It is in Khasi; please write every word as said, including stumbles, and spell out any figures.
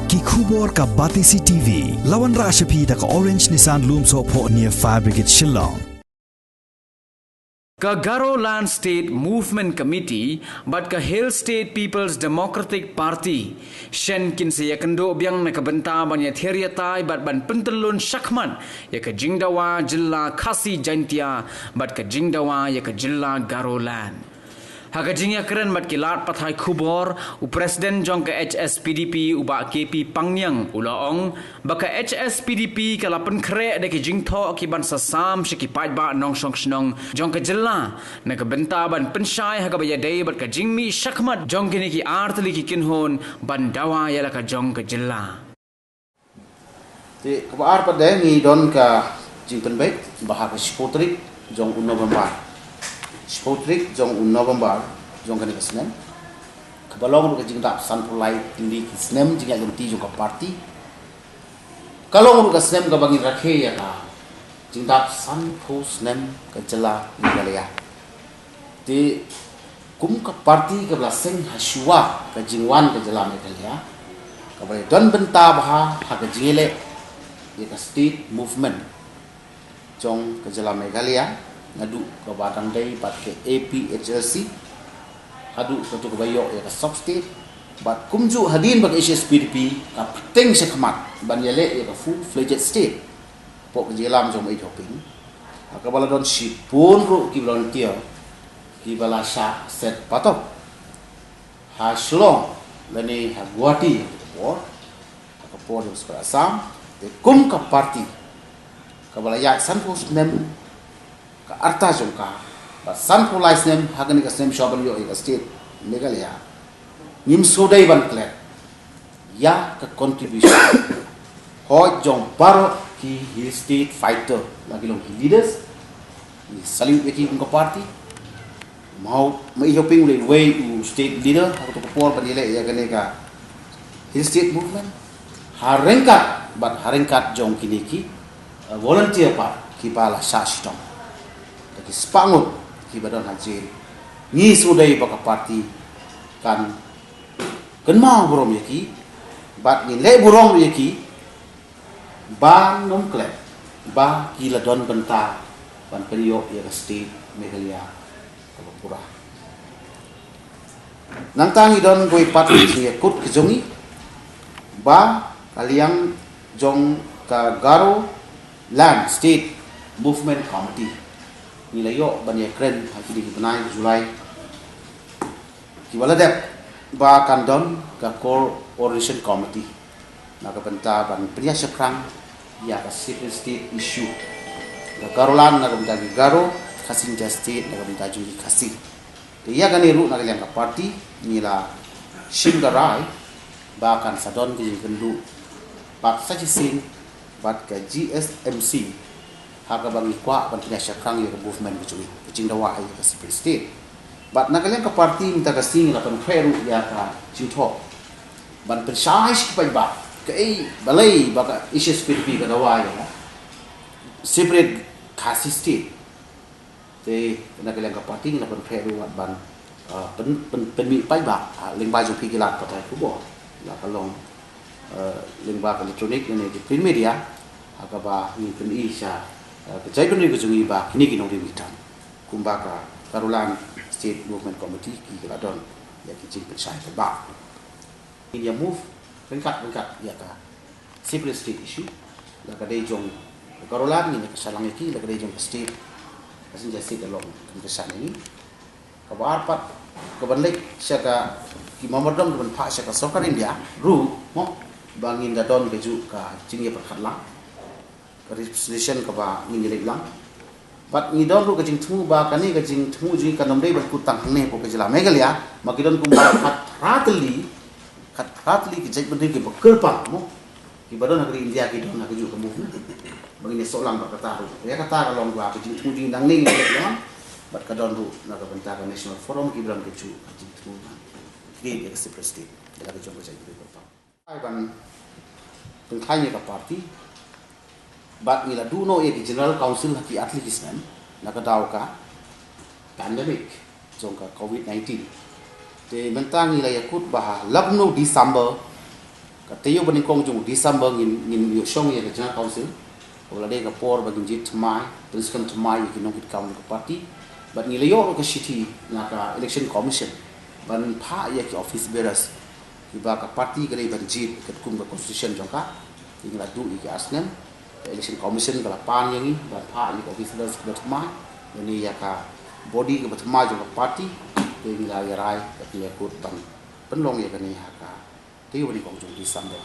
Ki khubor ka Batesi T V. La wanrah sha phi da ka Orange Nissan Lumsohphoh near Fire Brigade Shillong. Ka Garoland State Movement Committee bad ka Hill State People's Democratic Party shen kin sa ïakynduh biang na ka bynta ban ïathiar ïatai bad ban pyntyllun shakhmat ïa ka jingdawa jylla Khasi Jaintia bad ka jingdawa ïa ka jylla Garoland. Ha ka jingïakren bad ki lad pathai khubor, u President jong ka H S P D P, u Bah K P Pangniang, u la ong ba ka H S P D P ka la pynkhreh da ki jingthoh ki ban sa sam sha ki paidbah nongshong shnong jong ka jylla na ka bynta ban pynshai ha kaba ïadei bad ka jingmih shakhmat jong kine ki artylli ki kynhun ban dawa ïa la ka jong ka jylla. Te kaba ar pat de ngi don ka jingpynbeit ba ha ka shiphew tarik jong u November, shiphew tarik jong u November jong kane ka snem, kaba long ruh ka jingdap sanphew lai tylli ki snem jingïaid lynti jong ka party. Ka long ruh ka snem kaba ngin rakhe ïa ka jingdap sanphew snem ka jylla Meghalaya. Te kum ka party kaba la seng ha shuwa ka jingwan ka jylla Meghalaya, kaba la don bynta bha ha ka jingïaleh ïa ka state movement jong ka jylla Meghalaya, naduh kaba dang dei bad ka A P H L C haduh katu kaba ïoh ïa ka sub state, bad kumjuh hadien ba ka H S P D P ka pyrshang shakhmat ban ïaleh ïa ka full fledged state hapoh ka jingïalam jong Mei Hoping, ha kaba la don shibun ruh ki volunteer kiba la shah set patok ha Shillong lane ha Guwahati ha ka por, ha ka por jong ka sorkar Assam. Te kum ka party kaba la ïaid sanphew snem ka rta jong ka, bad sanphew lai snem ha kane ka snem shuwa ban ïoh ïa ka state Meghalaya, ngim shu dei ban klet ïa ka contribution hoi jong baroh ki Hill State fighter, la ki long ki leaders. Ngi salute ïa ki kum ka party. Mawhap Mei Hoping u la wei u state leader ha kato ka por ban ïaleh ïa kane ka Hill State movement, ha ryngkat bad ha ryngkat jong kine ki, uh, volunteer pat kiba la shah shitom da ki spah ngut kiba don ha jail. Ngi shu dei ba ka party kan kynmaw burom ïa ki bad ngin leh burom ïa ki ban ym klet ba ki la don bynta ban pynïoh ïa ka state Meghalaya kaba pura. Nangta ngi don kawei pat ka jingïakut ka jong ngi ba ka liang jong ka Garoland State Movement Committee, ngi la ïoh ban ïakren ha kine ki bnai July kiba la dep ba kan don ka coordination committee na ka bynta ban pynïaid shaphrang ïa ka separate state issue, ka Garoland na ka bynta ki Garo, Khasi Jaintia State na ka bynta jong ki Khasi. Te ïa kane ruh na ka liang ka party ngi la shim ka rai ba kan sa don ka jingkynduh bad sa shisien bad ka G S M C ha kaba ngi kwah ban pynïaid shaphrang ïa ka movement ka jong ngi, ka jingdawa ïa ka separate state. Bad na ka liang ka party mynta ka sngi la pynkhreh ruh ïa ka jingthoh ban pynshai sha ki paidbah kaei balei ba ka H S P D P ka dawa ïa ka separate Khasi state. Te na ka liang ka party ngi la pynkhreh ruh wat ban, ah, pyn, pyn, pynmih paidbah, ah, lyngba jong phi ki lad pathai khubor, la ka long, eh, lyngba ka electronic lane ki print media, ha kaba ngin pyni sha, eh, ka jaitbynriew ka jong ngi ba kine ki nongrim ki don kumba ka Garoland State Movement Committee ki la don ïa ki jingpynshai paidbah. Ngin ïa move ryngkat ryngkat ïa ka separate state issue. La ka dei jong ka Garoland ngin ïa kyrshan lang ïa ki, la ka dei jong ka state, ka Khasi Jaintia State ka long kan kyrshan ïa ngi. Kaba ar pat, ka ban leit sha ka, ki memorandum ka ban phah sha ka sorkar India ruh, mo, ba ngin da don kajuh ka jingïapyrkhat lang, ka resolution kaba ngin ïaleit lang. Bad ngi don ruh ka jingthmu ba kane ka jingthmu jong ngi kan ym dei ban kut tang hangne hapoh ka jylla Meghalaya, ma ki don kumba khatphra tylli, khatphra tylli ki jaitbynriew kiba kyrpang, mo, kiba don ha ka ri India ki don ha kajuh ka movement. Ba ngin ïasoh lang bad kata ruh. Ïa kata ka long ba ka jingthmu jong ngi nangne ngin ïaleit lang. Bad ka don ruh na ka bynta ka National Forum kiba don kajuh ka jingthmu ban create ïa ka separate state ïa la ka jong ka jaitbynriew kyrpang. Ai ban pynkhlaiñ ïa ka party. Bad ngi la duh noh ïa ki General Council ha ki artylli ki snem na ka daw ka pandemic jong ka covid nineteen. Te mynta ngi la ïakut ba ha la kumno December Ka taïew ba nyngkong jong u December ngin, ngin ïoh shong ïa ka General Council. Ka ba la dei ka por ba ngin jied thymmai, pynskhem thymmai ïa ki nongkitkam ka party. Bad ngi la ïoh ruh ka shithi na ka Election Commission ban phah ïa ki office bearers kiba ka party ka dei ban jied katkum ka constitution jong ka. Ngi la duh ïa ki ar snem. Ka Election Commission ka la pan ïa ngi ban phah ïa ki office bearers kiba thymmai. Ïa ngi ïa ka body kaba thymmai jong ka party. Te ngi la ïa rai ka ngi ïa kut ban pynlong ïa kane ha ka taïew ba nyngkong jong u December.